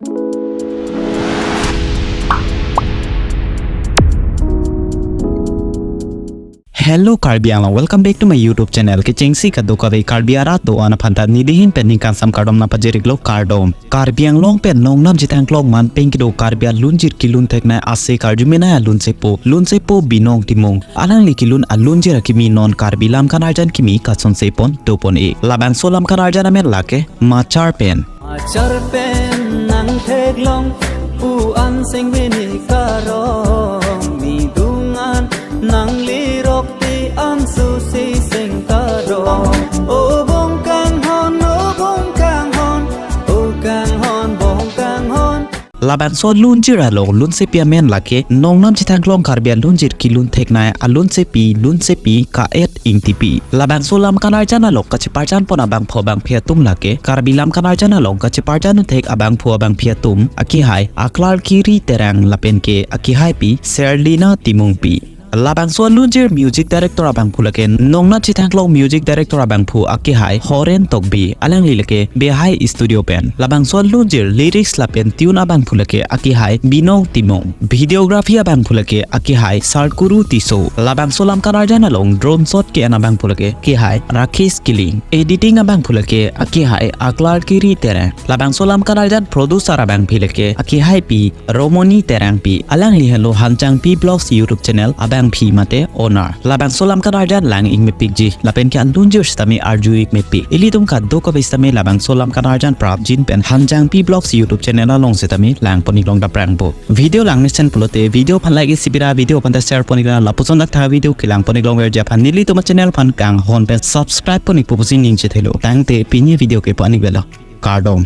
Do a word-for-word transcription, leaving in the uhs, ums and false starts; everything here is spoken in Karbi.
Hello Karbi Anglong, welcome back to my YouTube channel. Kechengsi kadokave Karbi arat do-an aphanta nelihin pen ningkan sam kardom nangpajir-iklo, kardom. Karbi Anglong pen nongnam chethangklong man pen kedo Karbi alunjir kelun theknei ase karjumenei alunsepo, lunsepo Binong Timung, alangli kelun alunjir akimi non Karbi Lamkan Arjan kimi kasonse pon dopon-ik. Labangso Lamkan Arjan amen lake Machar Pen. Machar pen nangtheklong pu an seng bini karong, midung an nanglirok ti an susi seng karong. O bong kanghon, o bong kanghon, o kanghon, bong kanghon. Labangso alunjir along lunsepi amen lake nongnam chethangklong Karbi alunjir kelun theknei alunsepi, lunsepi Ka-et Ingtipi. Labangso Lamkan Arjan along kacheparjan pon abangphu abangphi atum lake Karbi Lamkan Arjan along kacheparjan thek abangphu abangphi atum akehai Aklar Kiri Terang lapen ke akehaipi Serlina Timungpi. Labangso alunjir music director abangphu lake nongnam chethangklong music director abangphu akehai Horen Tokbi, alangli lake Behai Studio pen. Labangso alunjir lyrics lapen tune abangphu lake akehai Binong Timung. Videography abangphu lake akehai Sarkuru Tisso. Labangso Lamkan Arjan along drone shot ke-en abangphu lake akehai Rakesh Killing. Editing abangphu lake akehai Aklar Kiri Terang. Labangso Lamkan Arjan producer abangpi lake akehaipi Romoni Terangpi. Alangli henlo Hanjangpi Vlogs YouTube channel abangpi mate owner. Labangso Lamkan Arjan lang-ik mepikji lapen ke alunjir sitame arju-ik mepik. Ilitum kadokave sitame labangso Lamkan Arjan prapjin pen Hanjangpi Vlogs YouTube channel along sitame langpon-iklong daprangpo. Video langmesen pulote video aphan like isi bira, video aphan ta share pon-iknon, lapuson dak tha video kelangpon-iklongverji aphan nelitum achannel aphan kanghon pen subscribe pon-ikpo pusi ningje thelo. Tangte pini avideo ke pu-an-ik avelo. Kardom.